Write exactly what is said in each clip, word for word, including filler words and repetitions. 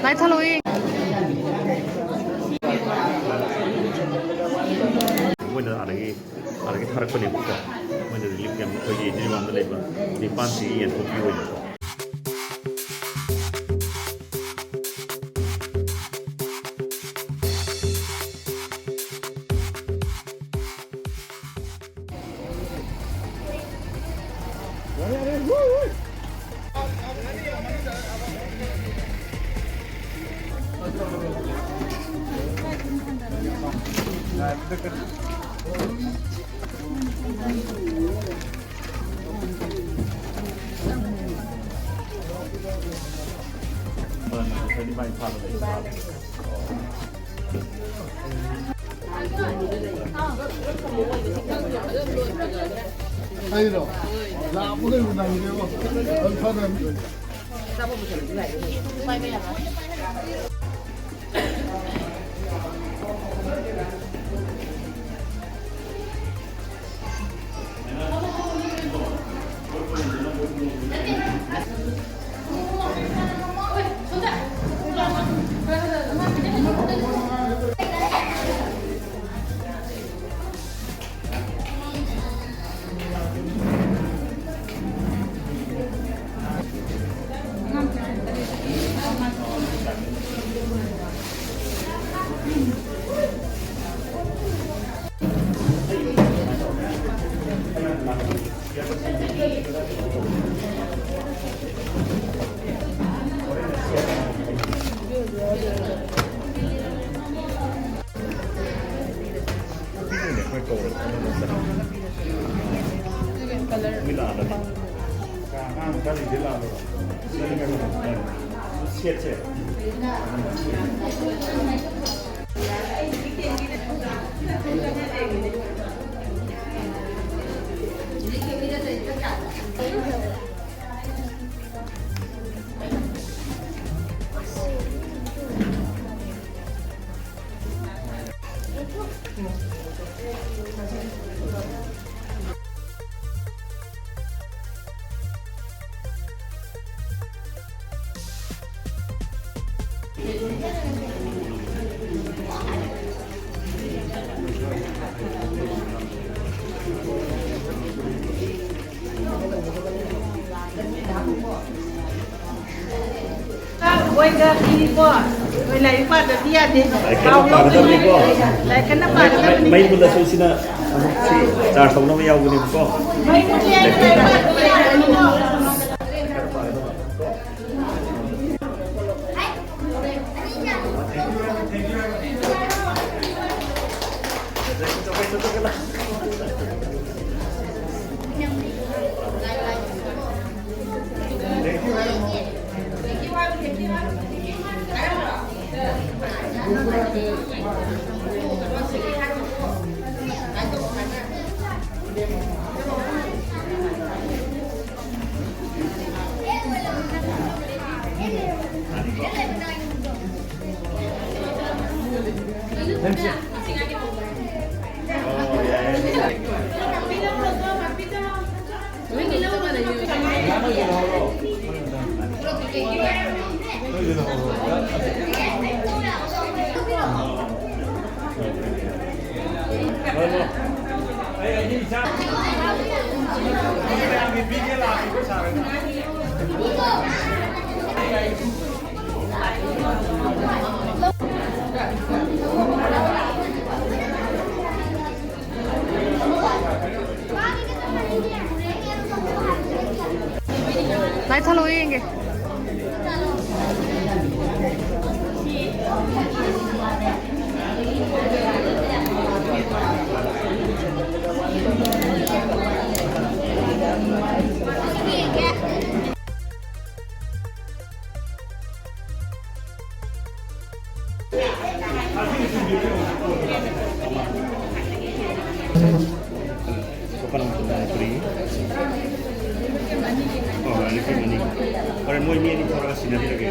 ꯂꯥꯏ ꯊꯥꯂꯣꯏ꯫ ꯃꯣꯏꯅ ꯑꯥꯗꯒꯤ ꯑꯥꯗꯒꯤ ꯊꯥꯔꯛꯄꯅꯦꯕꯀꯣ꯫ ꯃꯣꯏꯅ ꯔꯤꯂꯤꯐ ꯀꯦꯝ ꯑꯩꯈꯣꯏꯒꯤ ꯖꯤꯔꯤꯕꯥꯝꯗ ꯂꯩꯕ ꯅꯤꯄꯥꯟꯁꯤꯒꯤ ꯌꯦꯟꯊꯣꯛꯄꯤꯌꯣꯅꯀꯣ꯫ ꯑꯩꯔꯣ? ꯂꯥꯛꯄ ꯀꯩꯕꯨ ꯅꯪꯗꯦꯕꯣ꯫ ꯑꯗꯨ ꯐꯗꯕꯅꯤ꯫ ꯁꯦꯠꯁꯦ꯫ ꯃꯣꯏꯒ ꯄꯤꯀꯣ꯫ ꯑꯩꯈꯣꯏ ꯂꯥꯏꯔꯤꯛ ꯄꯥꯗꯕꯗꯤ ꯌꯥꯗꯦ꯫ ꯂꯥꯏꯔꯤꯛ ꯀꯟꯅ ꯄꯥꯒꯗꯕꯅꯤꯀꯣ꯫ ꯂꯥꯏꯔꯤꯛ ꯀꯟꯅ ꯃꯩ, ꯃꯩ, ꯄꯥꯒꯗꯕꯅꯤ꯫ ꯃꯩ ꯃꯨꯠꯂꯁꯨ ꯁꯤꯅ ꯑꯃꯨꯛ ꯁꯤ ꯆꯥꯔꯖ ꯇꯧꯅꯕ ꯌꯥꯎꯕꯅꯦꯕꯀꯣ꯫ ꯃꯩ ꯃꯨꯠꯂꯦ꯫ ꯂꯥꯏꯠ ꯊꯥꯜꯂꯛꯑꯣ ꯌꯦꯡꯒꯦ꯫ ꯍꯣꯔꯦꯟ ꯃꯣꯏ ꯃꯤ ꯑꯅꯤ ꯊꯣꯔꯛꯑꯒ ꯁꯤꯟꯅꯕꯤꯔꯒꯦ꯫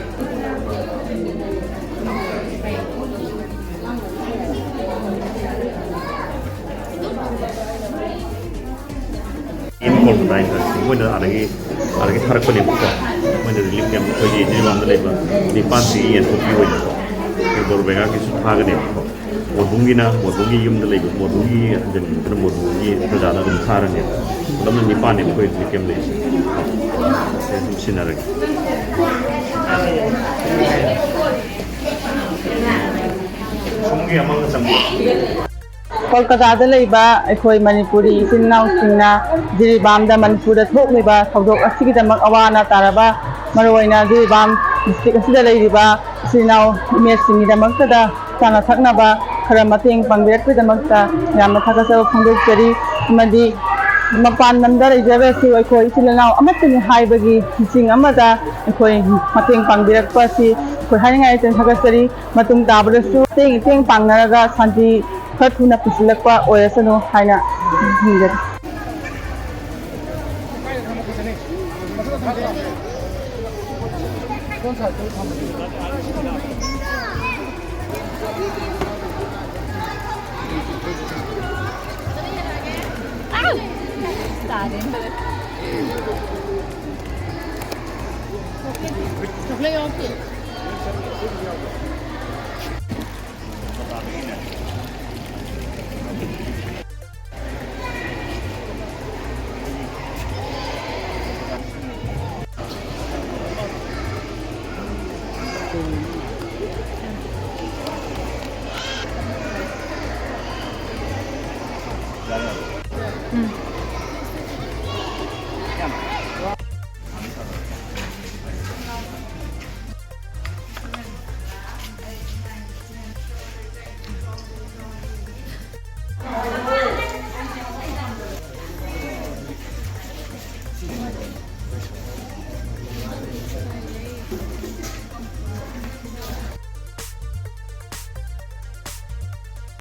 ꯃꯣꯏꯅ ꯑꯥꯗꯒꯤ, ꯑꯥꯗꯒꯤ ꯊꯥꯔꯛꯄꯅꯦꯕꯀꯣ꯫ ꯃꯣꯏꯅ ꯔꯤꯂꯤꯐ ꯀꯦꯝꯞ ꯑꯩꯈꯣꯏꯒꯤ ꯖꯤꯔꯤꯕꯥꯝꯗ ꯂꯩꯕ ꯅꯤꯄꯥꯟꯁꯤꯒꯤ ꯌꯦꯟꯊꯣꯛꯀꯤ ꯑꯣꯏꯅꯀꯣ꯫ ꯑꯩꯈꯣꯏ ꯕꯣꯔ ꯕꯦꯒꯥꯒꯤꯁꯨ ꯊꯥꯒꯅꯦꯕꯀꯣ꯫ ꯃꯣꯔꯕꯨꯡꯒꯤꯅ ꯃꯣꯔꯕꯨꯡꯒꯤ ꯌꯨꯝꯗ ꯂꯩꯕ, ꯃꯣꯔꯕꯨꯡꯒꯤ ꯍꯟꯖꯟꯕꯗꯨꯅ ꯃꯣꯔꯕꯨꯡꯒꯤ ꯄ꯭ꯔꯖꯥꯗ ꯑꯗꯨꯝ ꯊꯥꯔꯅꯦꯕ꯫ ꯄꯨꯂꯞꯅ ꯅꯤꯄꯥꯟꯅꯦꯕ ꯑꯩꯈꯣꯏ ꯔꯤꯂꯤꯐ ꯀꯦꯝꯞ ꯂꯩꯔꯤꯁꯦ꯫ ꯁꯤ ꯑꯗꯨꯝ ꯁꯤꯟꯅꯔꯒꯦ꯫ ꯀꯣꯜꯀꯇꯥꯗ ꯂꯩꯕ ꯑꯩꯈꯣꯏ ꯃꯅꯤꯄꯨꯔꯤ ꯏꯆꯤꯟ ꯏꯅꯥꯎꯁꯤꯡꯅ ꯖꯤꯔꯤꯕꯥꯝꯗ ꯃꯅꯤꯄꯨꯔꯗ ꯊꯣꯛꯂꯤꯕ ꯊꯧꯗꯣꯛ ꯑꯁꯤꯒꯤꯗꯃꯛ ꯑꯋꯥ ꯑꯅꯥ ꯇꯥꯔꯕ, ꯃꯔꯨꯑꯣꯏꯅ ꯖꯤꯔꯤꯕꯥꯝ ꯗꯤꯁꯇ꯭ꯔꯤꯛ ꯑꯁꯤꯗ ꯂꯩꯔꯤꯕ ꯏꯆꯤꯟ ꯏꯅꯥꯎ ꯏꯃꯦꯁꯁꯤꯡꯒꯤꯗꯃꯛꯇꯗ ꯆꯥꯅ ꯊꯛꯅꯕ ꯈꯔ ꯃꯇꯦꯡ ꯄꯥꯡꯕꯤꯔꯛꯄꯒꯤꯗꯃꯛꯇ ꯌꯥꯝꯅ ꯊꯥꯒꯠꯆꯕ ꯐꯣꯡꯗꯣꯛꯆꯔꯤ꯫ ꯑꯃꯗꯤ ꯃꯄꯥꯟ ꯂꯝꯗ ꯂꯩꯖꯔꯁꯨ ꯑꯩꯈꯣꯏ ꯏꯆꯤꯜ ꯏꯅꯥꯎ ꯑꯃꯠꯇꯅꯤ ꯍꯥꯏꯕꯒꯤ ꯂꯨꯆꯤꯡ ꯑꯃꯗ ꯑꯩꯈꯣꯏ ꯃꯇꯦꯡ ꯄꯥꯡꯕꯤꯔꯛꯄ ꯑꯁꯤ ꯑꯩꯈꯣꯏ ꯍꯥꯏꯅꯤꯡꯉꯥꯏ ꯂꯩꯇꯅ ꯊꯥꯒꯠꯆꯔꯤ꯫ ꯃꯇꯨꯡ ꯇꯥꯕꯗꯁꯨ ꯃꯇꯦꯡ ꯏꯇꯦꯡ ꯄꯥꯡꯅꯔꯒ ꯁꯥꯟꯇꯤ ꯈꯔ ꯊꯨꯅ ꯄꯨꯁꯤꯜꯂꯛꯄ ꯑꯣꯏꯔꯁꯅꯨ ꯍꯥꯏꯅ ꯅꯤꯡꯖꯔꯤ꯫